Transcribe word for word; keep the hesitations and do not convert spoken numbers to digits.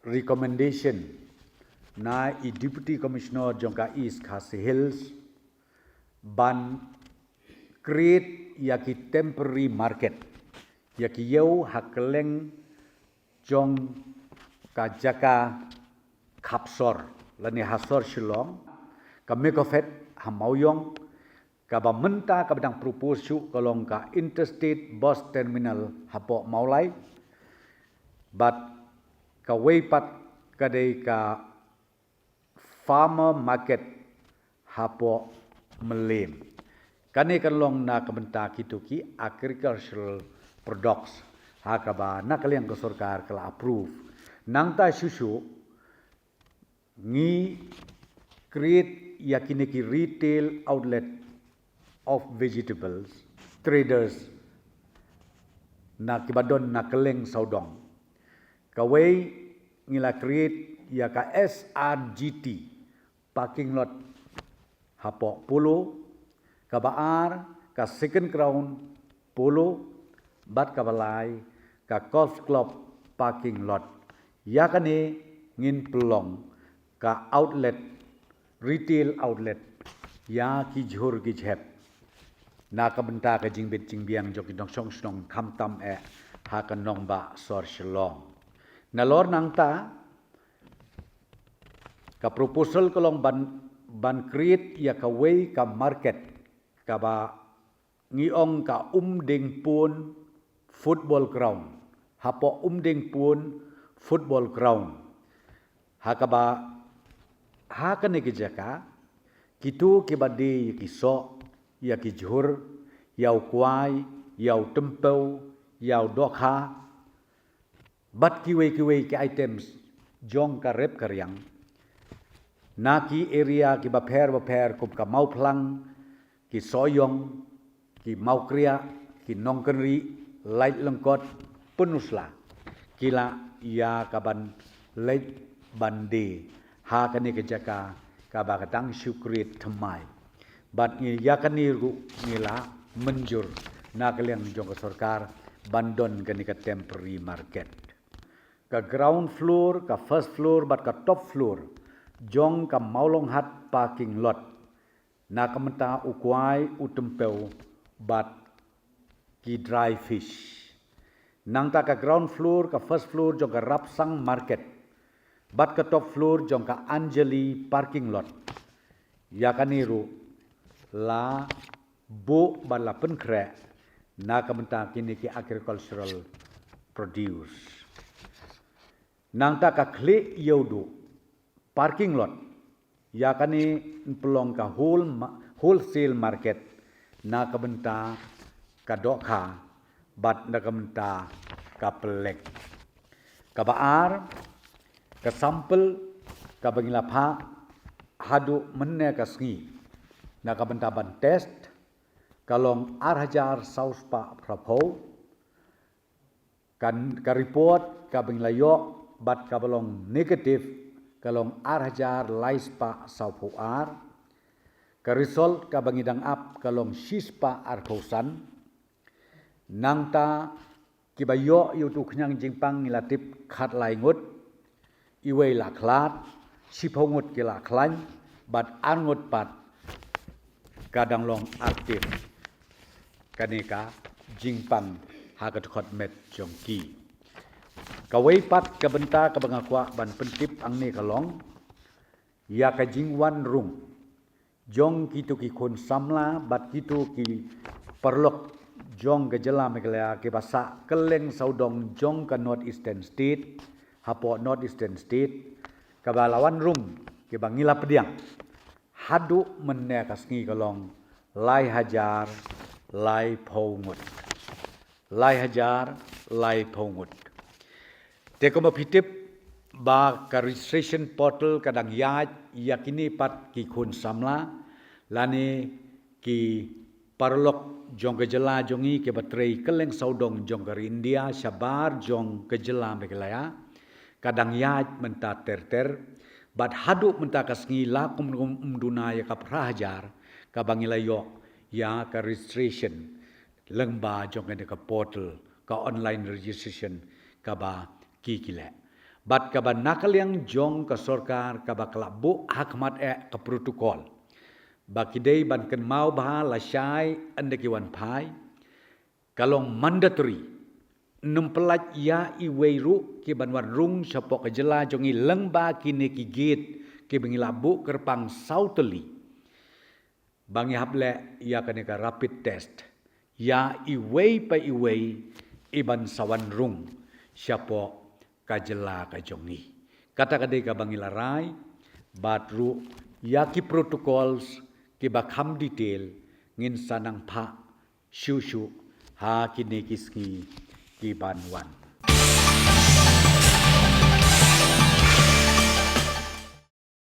recommendation na i Deputy Commissioner jong ka East Khasi Hills ban create ïa ki temporary market, ïa ki ïew ha kylleng jong ka jaka khapsor lane ha sor Shillong, ka Mekofed ha Mawiong, kaba mynta kaba dang propose shuh ka long ka Interstate Bus Terminal hapoh Mawlai, bad kawei pat ka dei ka farmer market hapoh Mylliem. Kane kan long na ka bynta kito ki agricultural products ha kaba na ka liang ka sorkar ka la approve. Nangta shuh shuh ngi create ïa kine ki retail outlet of vegetables traders na kiba don na kylleng sawdong. Kawei ngi la create ïa ka S R G T parking lot hapoh Polo, kaba ar ka Second Crown Polo, bad kaba lai ka Golf Club parking lot. Ïa kane ngin pynlong ka outlet, retail outlet ïa ki jhur ki jhep na ka bynta ka jingbit jingbiang jong ki nongshong shnong khamtam eh ha ka nongbah sor Shillong. Nalor nangta ka proposal ka long ban, ban create ïa kawei ka market kaba ngi ong ka Umdingpun Football Ground. Hapoh Umdingpun Football Ground, ha kaba ha kane ka jaka kito kiba die ïa ki soh, ïa ki jhur, ïa u kwai, ïa u tympew, ïa u dohkha, bad kiwei kiwei ki items jong ka rep ka riang na ki area kiba pher ba pher kum ka Mawphlang, ki Sohiong, ki Mawkriah, ki Nongkynrih, Laitlyngkot, Pynursla, ki lah ïa kaban leit ban die ha kane ka jaka kaba ka dang shu create thymmai. Bad ngi ïa kane ruh ngi la mynjur na ka liang jong ka sorkar ban don kane ka temporary market. Ka ground floor, ka first floor bad ka top floor jong ka Mawlonghat parking lot na ka bynta u kwai, u tympew bad ki dry fish. Nangta ka ground floor, ka first floor jong ka Rapsang market bad ka top floor jong ka Anjali parking lot. Ïa kane ruh la buh bad la pynkhreh na ka bynta kine ki agricultural produce. Nangta ka Khlieh Ïewduh parking lot, ïa kane pynlong ka whole ma-, wholesale market na ka bynta ka dohkha bad na ka bynta ka pylleng. Kaba ar, ka sample kaba ngi la phah haduh mynne ka sngi na ka bynta ban test ka long ar hajar saw spah phra phew. Kan, ka report kaba ngi la ïoh bad kaba long negative ka long ar hajar lai spah saw phew ar. Ka result kaba ngi dang ap ka long shi spah ar phew san. Nangta kiba ïoh ïa uto u khñiang jingpang ngi la tip khatlai ngut, iwei la khlad, shiphew ngut ki la khlaiñ, bad ar ngut pat ka dang long active kane ka jingpang ha ka dkhot met jong ki. Kawei pat ka bynta kaba nga kwah ban pyntip hangne ka long ïa ka jingwan rung jong kito ki khun samla bad kito ki paralok jong ka jylla Meghalaya kiba sah kylleng sawdong jong ka North Eastern State, hapoh North Eastern State, kaba la wan rung kiba ngi la pdiang haduh mynne ka sngi ka long lai hajar lai phew ngut. Lai hajar lai phew ngut. Te kumba phi tip ba ka registration portal ka dang ïaid ïa kine pat ki khun samla lane ki paralok jong ka jylla jong ngi kiba trei kylleng sawdong jong ka ri India shabar jong ka jylla Meghalaya, ka dang ïaid mynta ter ter. Bad haduh mynta ka sngi la kum kum ym duna ïa ka phra hajar kaba ngi la ïoh ïa ka registration lyngba jong kane ka portal, ka online registration kaba ki ki leh. Bad kaba na ka liang jong ka sorkar kaba ka la buh ha khmat eh ka protocol ba ki dei ban kynmaw bha lashai ynda ki wan phai, ka long mandatory. Nym pyllait ïa iwei ruh ki ban wan rung shapoh ka jylla jong ngi lyngba kine ki gate kiba ngi la buh kyrpang saw tylli ba ngi hap leh ïa kane ka rapid test ïa iwei pa iwei i ban sa wan rung shapoh ka jylla ka jong ngi. Kata ka dei kaba ngi la rai, bad ruh ïa ki protocols kiba kham detail ngin sa nang phah shuh shuh ha kine ki sngi ki ban wan.